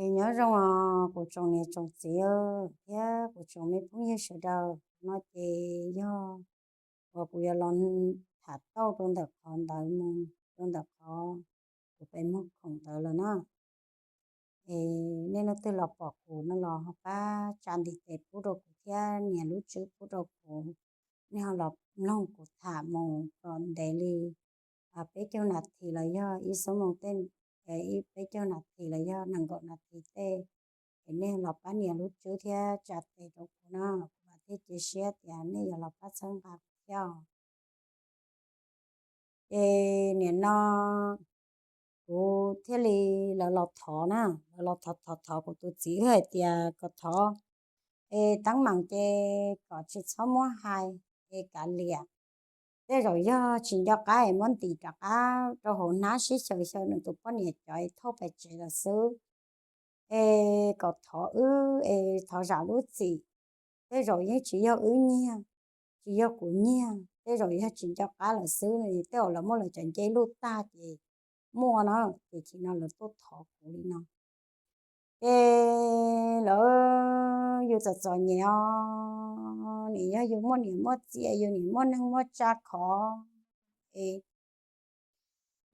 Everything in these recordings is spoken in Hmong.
Es nyob zoo os kuv tsoom niam tsoom txiv thiab kuv tsoom me phooj ywg sawv daws, no ces yog uas kuv yuav los tham tauj rau ntawm qhov ntawd mus rau ntawm qhov kuv pem muag khoom ntawd lawm na. Es nej leej twg los pom kuv no los ho pab tsa ntiv tes pub rau kuv thiab nias lub tswb pub rau kuv. Nej ho los mloog kuv tham mus kom ntev li peb caug nas this los yog ib xuab moos tej, peb caug nas this los yog nees nkaum nas this tej, es nej los pab nias lub tswb thiab tsa tes rau kuv no, kuv mam thiaj cia siab tias nej yuav los pab txhawb nqa kuv thiab. Ces nim no kuv thiaj li, lawv los thov na, lawv los thov thov thov kuv tus txiv hais tias kom thov es teeb meem ces kom tsis txhob muab hais, es kav liam. Tej zaum yog tsis nco qab es muab ntim rov qab rau hauv hnab sib xyaw xyaw nws tus poj niam cov es thauj pem tsev lawm xwb. Es kom thov wb es thov zam lub txim. Tej zaum yeej tsis yog wb nyiag, tsis yog kuv nyiag, tej zaum yog tsis nco qab lawm xwb, tej zaum lawv muab lawv cov ncej luj tag ces muaj na, ces thaum no lawv tuaj thov kuv li no. Ces lawv, yus txom txom nyem os, nim yog yus muaj niam muaj txiv, yus nim muaj neej muaj tsa khov es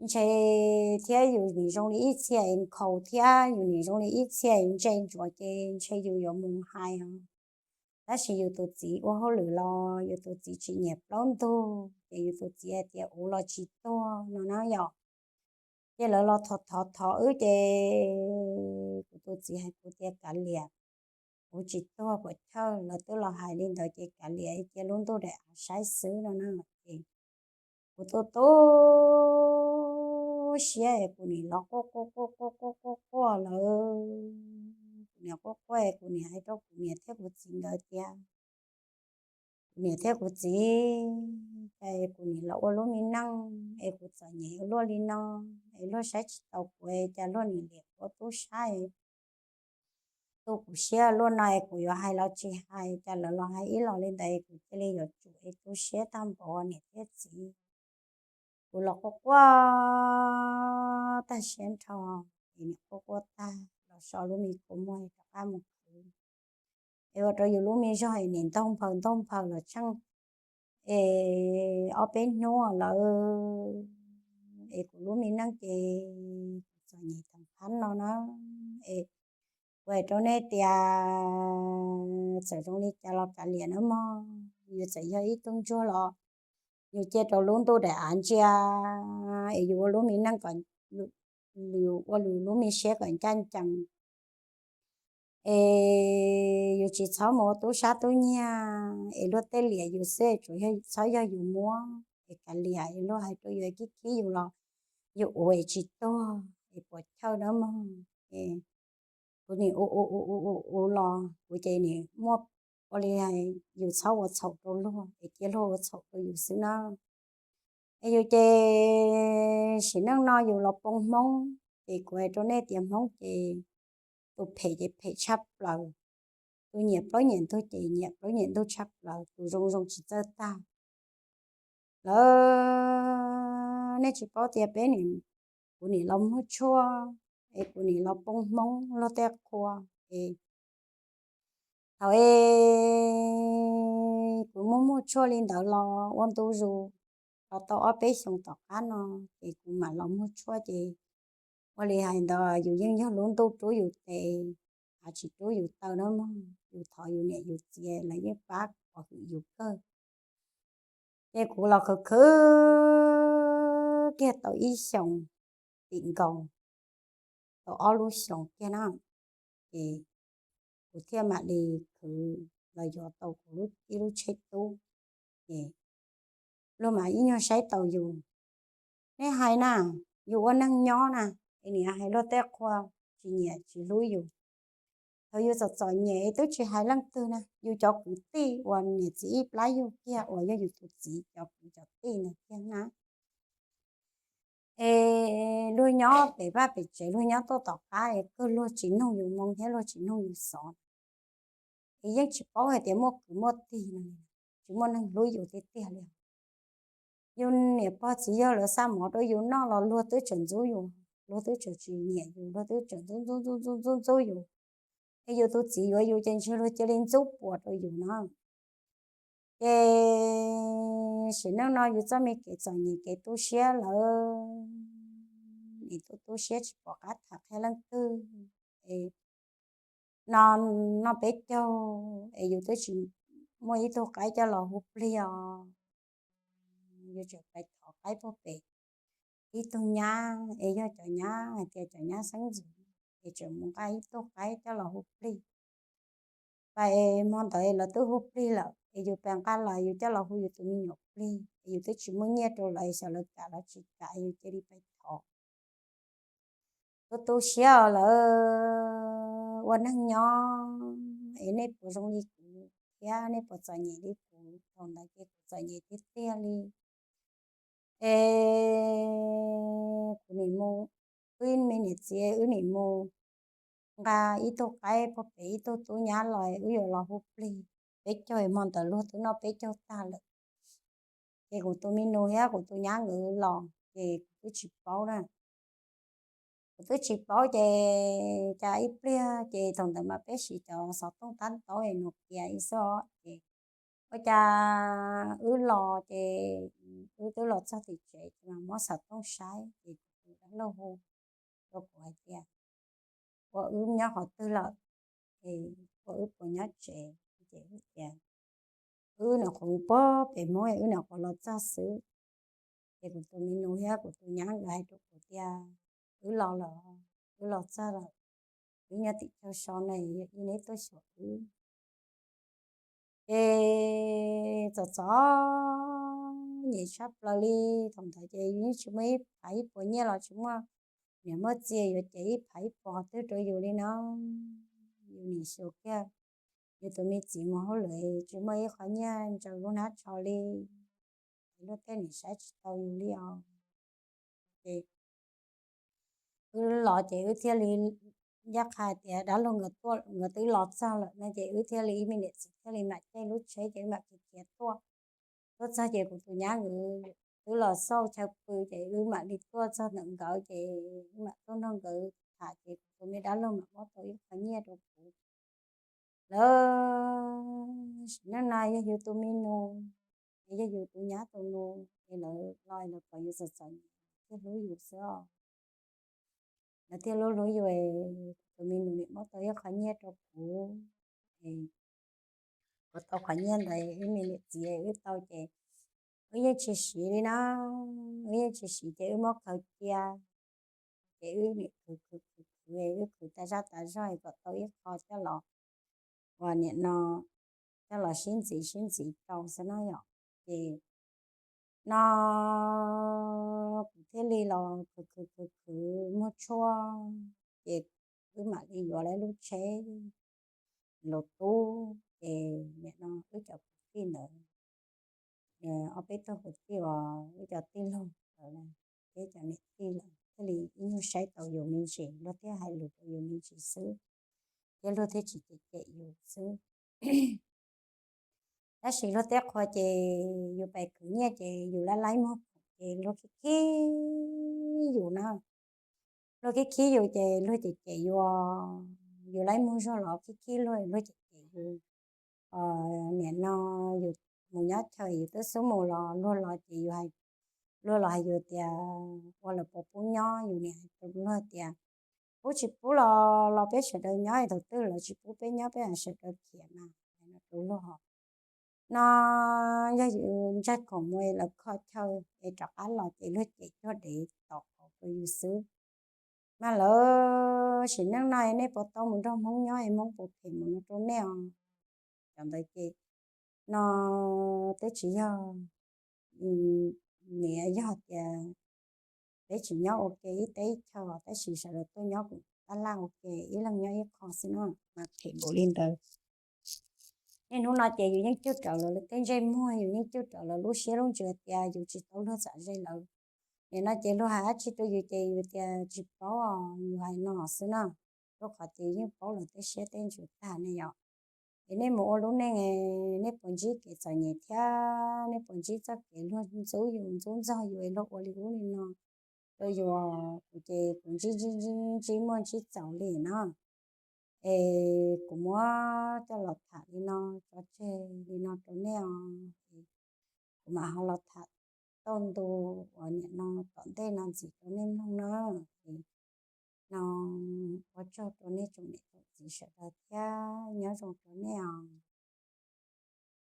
ntshe thiab yus nim zoo li ib txhia es nkhaus thiab yus nim zoo li ib txhia es ntse ntsuav ces ntshe yus yuav mus hais os. Tab sis yus tus txiv ua hauj lwm los yus tus txiv tsis nyiam plaub ntug ces yus tus txiv hais tias ua los tsis tuag no na yom. Ces lawv los thov thov thov wb ces kuv tus txiv hais kuv tias kav liam, kuv tsis tuag puas chawj, lawv twb los hais li ntawd ces kav liam cia lub ntuj daim av saib xwb no na. Ces kuv tu tu siab es kuv nim los quaj quaj quaj quaj quaj quaj quaj lawm. Kuv nim quaj quaj es kuv nim hais rau kuv niam thiab kuv txiv nkawd tias, kuv niam thiab kuv txiv, cas es kuv nim los ua lub me neej es kuv txom nyem ua luaj li no, es luag saib tsis taus kuv es cas luag nim liam kuv ua tub sab, tu kuv siab luaj no es kuv yuav hais los tsis hais, cas lawv los hais ib los li ntawd es kuv cia li yuav tsum es tu siab tag npaum niam thiab txiv. Kuv los quaj quaj tag siab nrho, es nim quaj quaj tag los so lub me kua muag rov qab mus khwv. Es ua rau yus lub me zog es nim ntaug nphaws ntaug nphaws los tsheej es ob peb hnub lawm, es kuv lub me neej ces kuv txom nyem tag phab no na. Es kuv hais rau nej tias txawm zoo li cas los kav liam na mog, yus txawm yog ib tug ntsuag los yus cia rau lub ntuj daim av ntsia, es yus ua lub me neej kom, yus ua yus lub me siab kom ncaj ncees. Es yus tsis txhob mus ua tub sab tub nyiag es luag tej liam yus xwb, tsuas txhob yog yus muab es kav liam, es luag hais rau yus khib khib yus los yus ua es tsis tuag es puas chawj na mog. Es kuv nim ua ua ua ua ua los kuv ces nim muaj ua li yus txhob ua txhaum rau luag es cia luag ua txhaum rau yus xwb na. Es yus ces sim neej no yus los poob Hmoob, ces kuv hais rau nej tias Hmoob ces tus phem ces phem tshaj plaws, tus nyiam plaub nyiam ntug ces nyiam plaub nyiam ntug tshaj plaws, tus zoo zoo tsis txawj tag. Lawv, nej tsis paub tias peb nim, kuv nim los muag tshuaj, es kuv nim los poob Hmoob luag tej qhua, es thaum es kuv muag muag tshuaj li ntawd los ua ntu zus, los tau ob peb xyoos tom qab no, ces kuv mam los muag tshuaj ces ua li hais ntawd yus yeej yog lub ntuj rub yus tes, av tsis rub yus taw na mog. Yus thov yus niam yus txiv lawv yeej pab pov hwm yus kawg. Ces kuv los khwv khwv kiag tau ib xyoos tim nkaus, tau ob lub xyoos kiag na, ces kuv thiaj mam li khwv los yuav tau kuv ib lub tsheb tub. Ces luag mas ib nyuag saib taus yus. Nej hais na, yus ua neeg nyob na, es nim hais luag tej qhua tsis nyiam tsis hlub yus. Thaum yus txom txom nyem es twb tsis hais leej twg na, yus cov kwv tij uas niam txiv ib plab yug kiag uas yog yus tus txiv cov kwv cov tij ntawd kiag na. Es luag nyob pem vaj pem tsev, luag nyob tuaj tom qab es kawg luag tsis nug yus moo thiab luag tsis nug yus xov, es yeej tsis paub hais tias muaj kwv muaj tij no, tsis muaj neeg hlub yus tiag tiag li. Yus niam pog txiv yawg lawv xa mov rau yus noj los luag twb tseem ntxub yus. luag twb tseem tsis nyiam yus, luag twb tseem ntxub ntxub ntxub ntxub ntxub yus, es yus tus txiv yuav yus ces ntshe luag cia li ntxub puas rau yus no. Ces sim neej no yus txoj me kev txom nyem kev tu siab lawm, es tu tu siab tsis pom qab tham qhia leej twg, es no noj peb caug es yus twb tsis muaj ib tug qaib coj los hu plig os. Yus tseem pais thov qaib puag pem ib tug nyab, es yog cov nyab hais tias cov nyab xeeb ntxwv, es tseem mus nqa ib tug qaib coj los hu plig. Pais hmo ntawd lawv twb hu plig lawm, es yus pais nqa los yus coj los hu yus tus me nyuam plig, es yus twb tsis muaj nyiaj rau lawv, xyov lawv kam los tsis kam, yus cia li pais thov. Tu tu siab lawm, ua neeg nyob es nej puas zoo li kuv thiab, nej puas txom nyem li kuv? Thaum ntawd ces kuv txom nyem tiag tiag li. Es kuv nim mus, wb me niam txiv wb nim mus nqa ib tug qaib puag pem ib tug tub nyab los, wb yuav los hu plig. Peb caug hmo ntawd luag twb noj peb caug tag lawm, ces kuv tus me nus thiab kuv tus nyab nkawd los ces kuv twb tsis paub na. Kuv twb tsis paub ces cas ib pliag ces thaum ntawd mas peb siv cov xov tooj tab ntaub es nus kias ib xwb os, ces ua cas wb los ces wb twb los txog tim tsev ces mas muab xov tooj saib ces kuv tus dab laug hu rau kuv hais tias, ua wb nyob qhov twg lawm, es ua wb puas nyob tsev? Ces wb tias wb nyuam qhuav puag pem Hmoob, wb nyuam qhuav los txog xwb. Ces kuv tus me nus thiab kuv tus nyab nkawd hais rau kuv tias, wb los lawm, wb los txog lawm, wb nyob tim chaw so na, yog li neb tuaj xyuas wb. Ces txom txom nyem tshaj plaws li. Thaum ntawd ces yus yeej tsis muaj ib phav ib puas nyiaj los tsis muaj, niam muaj txiag yuav cev ib phav ib puas qhov twg rau yus li no. Yus nim xyuas kiag yus tus me txiv mus hauj lwm tsis muaj ib qho nyiaj ntsaws lub hnab tsho li, luag tej nim saib tsis tau yus li os. Ces wb los ces wb thiaj li ncaj qha tias dab laug nkawd twb los txog lawm no ces wb thiaj li ib me niam txiv thiaj li mam caij lub tsheb ces wb mam khiav khiav tuaj. Tuaj txog ces kuv tus nyab nkawd twb los xauj chaw pw ces wb mam li tuaj txog ntawm nkawd ces wb mam tuaj nrog nkawd tham ces kuv tus me dab laug mam muab tau ib qho nyiaj rau kuv. Lawv sim neej no yog yus tus me nus, yog yus tus nyab tus nus es lawv los lawv pom yus txom txom nyem thiaj hlub yus xwb os. Lawv thiaj hlub hlub yus, kuv tus me nus nim muab tau ib qho nyiaj rau kuv, kuv tau qhov nyiaj ntawd ib me niam txiv wb tau ces wb yeej tsis siv li na, wb yeej tsis siv ces wb muab khaws cia, ces wb nim khwv khwv khwv khwv, wb khwv tas zaj tas zog kom tau ib qho coj los, uas nim no coj los sib ntxiv sib ntxiv rau xwb na yom. Ces no kuv thiaj li los khwv khwv khwv khwv muag tshuaj, ces wb mam li yuav lawv lub tsheb los tub, ces nim no wb cov kwv tij ntawd, ob peb tug kwv tij uas wb cov tij laug lawm, peb cov niam tij lawm thiaj li ib nyuag saib tau yus me ntsis, luag thiaj hais lus rau yus me ntsis xwb, thiab luag thiaj tsis cem cem yus xwb. Tab sis luag tej qhua ces yus pais khwv nyiaj ces yus laib laib muag khoom ces luag khib khib yus na. Luag khib khib yus ces luag cem cem yus, yus laib muag zog los khib khib luag, luag cem cem yus. Nim no yus mus nyob chaw yus twb xub mus los luag los ces yus, luag los hais yus tias ua lawv puas pub nyob, yus nim hais rau luag tias pub tsis pub los los peb sawv daws nyob, thaum twg lawv tsis pub peb nyob peb sawv daws khiav mas, hais no rau luag. No yog yus ntsaig khoom mus es lawv kho chaw es rov qab los ces luag cem cuag dev tom qauv rau yus xwb. Mas lawv sim neej no nej puas tau mus nrog Hmoob nyob es Hmoob puas phem mus no rau nej os? Cov ntawd ces no twb tsis yog, nim yog tias peb tsis nyob ua ke ib teb ib chaw, tab sis sawv daws tuaj nyob kuj tab laj ua ke, ib leeg nyob ib qho xwb no mas phem npaum li ntawd. Niaj hnub no ces yus yeej cug rawv lawv tej ntsej muag, yus yeej cug rawv lawv lub siab lub ntsws tias yus tsis tau luag txam ze lawv. Nim no ces luag hais dab tsi rau yus ces yus tias tsis paub, yus hais no xwb na. Rau qhov ces yeej paub lawv tej siab tej ntsws tag ne yom. Es nej mus ua lub neej, nej puas ntsib kev txom nyem thiab nej puas ntsib txoj kev luag ntxub yus ntxub ntxog yus es luag ua li ub li no? tuaj yuav kuv ces kuv ntsib ntsib ntsib ntsib muaj ntsib txaus li no. Es kuv muab coj los tham li no tso tseg li no rau nej os. Kuv mam ho los tham tau ntu uas nim no tom ntej no ntxiv rau nej mloog na. No, ua tsaug rau nej tsoom niam tsoom txiv sawv daws thiab nyob zoo rau nej os.